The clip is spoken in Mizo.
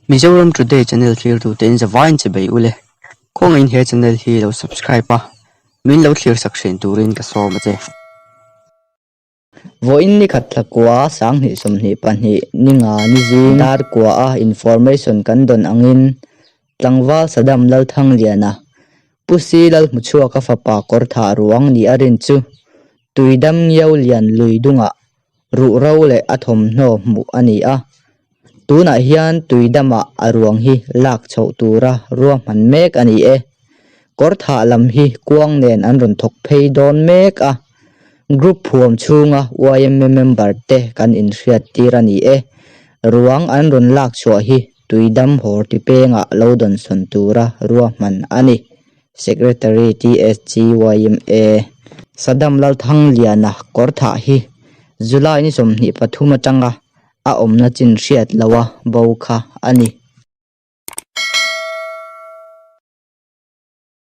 Mizoram Today channel thlirtute in zavaiin che bei ule. Khawngaihin he channel hi lo subscribe a, min lo thlir sak thin turin ka sawm a che. Vawiin ni khat thla kua sanghnih 22 ni nga ni zing dar kua a information kan dawn angin tlangval Saddam Lalthangliana Pu Si Lalhmuchhuaka fapa kawr thah ruang ni a rin chu Tuidam Ngiau Lian lui dungah ruhro leh a thawmhnaw hmuh a ni a. Tunah hian Tuidamah a ruang hi lak chhoh tura ruahman mek a ni e. Kawr thah lam hi kuang nen an rawn thawk phei dawn mek a. Group huam chhunga yma member te kan inhriat tir a ni e. Ruang an rawn lak chhuah hi Tuidam hawr tipengah lo dawnsawn tura ruahman a ni. Secretary TSGYMA, Saddam Lalthangliana kawr thah hi July ni 23 atanga a awmna chin hriat loha bo kha a ni.